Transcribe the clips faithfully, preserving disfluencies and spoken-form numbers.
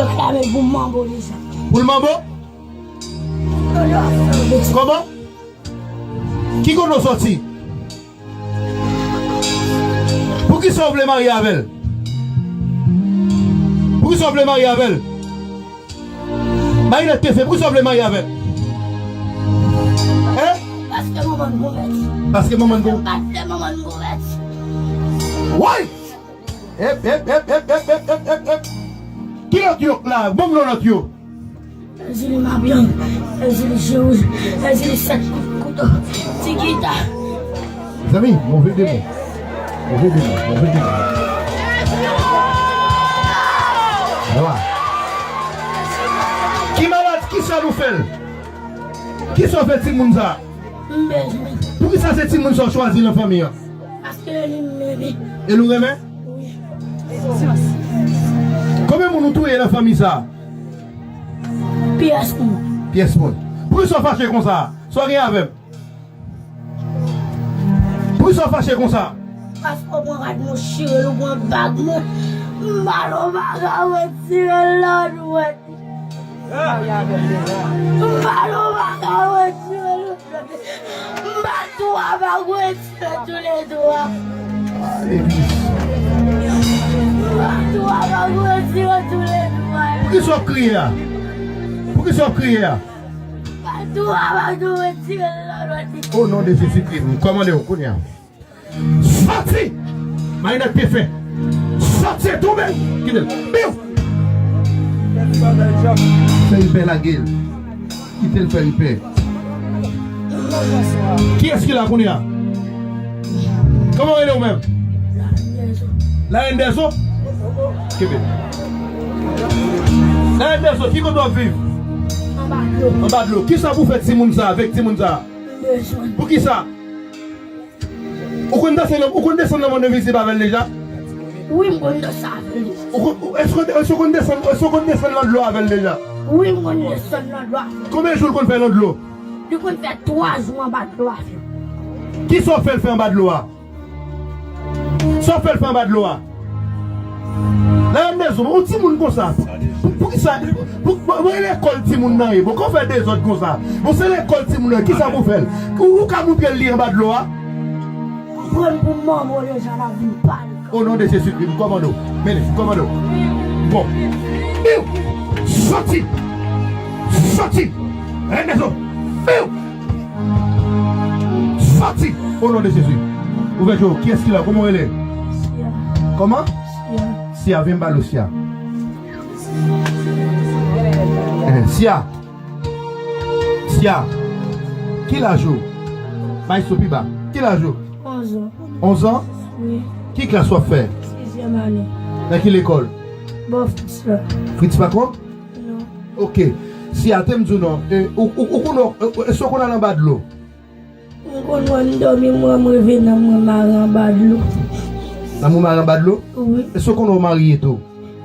Yo klame pou manbo deja. Pou l manbo? Kòman? Ki kote w sòti? Poukisa w vle marye avè l? Poukisa w vle marye avè l? Marinette P F, poukisa w vle marye avè l? Hein? Paske manman n konvèti. Paske manman n konvèti. Paske manman n konvèti. Woy! Ep, ep, ep. Ki lòt yo la? Ban m non lòt yo. Èzili Mabyan, Èzili Je Wouj, Èzili Sèt Kout Kouto, Ti Gita. Zanmi, move demon. Move demon, move demon. Ala. Ki malad, ki sa nou fè l? Ki sa w fè timoun sa? M bezwen. Poukisa se timoun sa w chwazi nan fanmi an? Paske li m renmen. E nou renmen? Wi. Konbyen moun ou touye nan fanmi sa? Pyès moun. Pyès moun. Poukisa w fache konsa? Sa w gen avè m? Poukisa w fache konsa? Paske w pran rad mwen chire l, ou pran bag mwen. M pa nou pa ka retire l nan dwèt. M pa nou pa ka retire l nan dwèt. M pa twa pa retire toulètwa. M pa twa pa retire toulètwa. Poukisa w ap kriye a? Poukisa w ap kriye a? Patou, patou, retire l nan lòt. O non de Jezikri, m kòmande w kounye a. Sòti! Marinette P F. Sòti, tonbe! Kite l. Biw! Fè ripè lage l. Kite l fè ripè. Kiyès ki la kounye a? Kòman w rele w menm? La reine des eaux? Kenbe. La reine des eaux, ki kote w ap viv? Anba dlo. Anba dlo. Kisa pou fè timoun sa, avèk timoun sa? Bezwen. Poukisa? Ou konn danse nan, ou konn desann nan mòn envizib avè l deja? Wi, m konn danse avè l. Ou konn, ou, èske, èske ou konn desann, èske ou konn desann nan dlo avè l deja? Wi, m konn desann nan dlo avè l. Konbyen jou l konn fè nan dlo? Li konn fè twa jou anba dlo avè m. Kisa w fè l fè anba dlo a? Sa w fè l fè anba dlo a? Nan yon mezon, yon timoun konsa. Pou, poukisa, pou, pou, pou lekòl timoun nan ye? Bon, kò fè dezòd konsa. Bon, se lekòl timoun nan, kisa pou fè l? Ou, ou ka moutre l li anba dlo a? Pran l pou manman w deja, l ap vin pale. O non de Jezikri, m kòmande w. Mennen, m kòmande w. Bon. Biw! Sòti! Sòti! Renezo! Biw! Sòti! O non de Jezi. Ouvè je w. Kiyès ki la? Kòman w rele? Sia. Kòman? Sia. Sia, vin m pale w, Sia. Eh, Sia. Sia, ki laj ou? Bay son pi ba. Ki laj ou? Onz an. Onz an? Wi. Ki klas w ap fè? Sizyèm ane. Nan ki lekòl? Bò Fritz la. Fritz pa twòp? Non. Oke. Sia, te m di w non. E, ou, ou, ou konn, e, e, èske w konn al anba dlo? M konn wè m dòmi, m wè m reve nanm mwen mare anba dlo. Nanm ou mare anba dlo? Wi. Èske w konn wè w marye tou?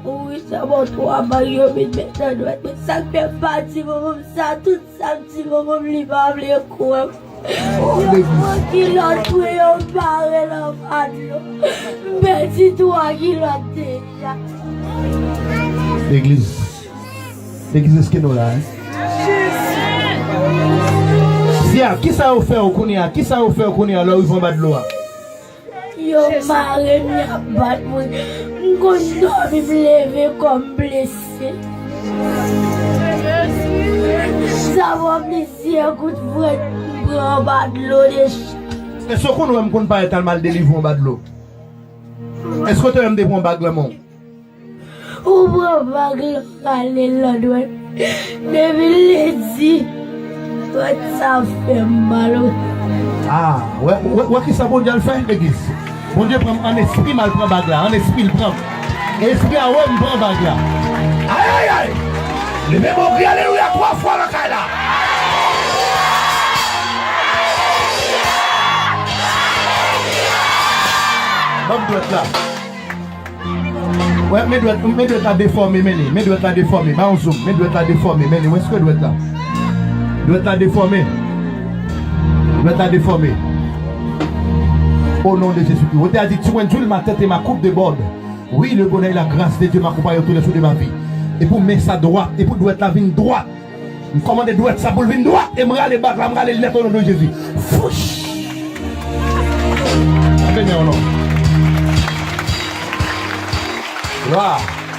Wi, sa bò twa bag yo met bèt nan dwèt mwen. Sa k fè m pa di manman m sa, tout sa m di manman m, li pa vle kwè m. Yo pran kilòt mwen, yo mare l anba dlo. M pèdi twa kilòt deja. Legliz. Legliz, èske nou la, en? Sia, kisa yo fè w kounye a? Kisa yo fè w kounye a lè w rive anba dlo a? Yo mare m, y ap bat mwen. M konn dòmi, m leve kò m blese. Sa fè plizyè kout frèt m pran anba dlo deja. Èske w konn wè m konn parèt al mal delivre w anba dlo? Èske w te wè m te pran bag lan men w? Ou pran bag lan, rale l nan dwèt. Depi l di, dwèt sa fè m mal, wi. Ah, wè, wè, wè kisa Bondye al fè, legliz. Bondye pran m an espri, m al pran bag la. An espri, l pran m. Espri a wè m pran bag la. Ayayay! Leve men w, kri alelouya twa fwa nan kay la. Ban m dwèt la. Wè, men dwèt, men dwèt la defòme, men li. Men dwèt la defòme. Ba yon zoom. Men dwèt la defòme, men li. Wè, èske dwèt la? Dwèt la defòme. Dwèt la defòme. Au nom de Jésus-Christ. Wote a di, tu conduis ma tête et ma coupe déborde. Oui, le bonheur et la grâce de Dieu m'accompagnent tous les jours de ma vie. E pou men sa dwat, e pou dwèt la vin dwat. M kòmande dwèt sa pou l vin dwat, e m rale bak la, m rale l nèt o non de Jezi. Fouch! Beni o non. Glwa.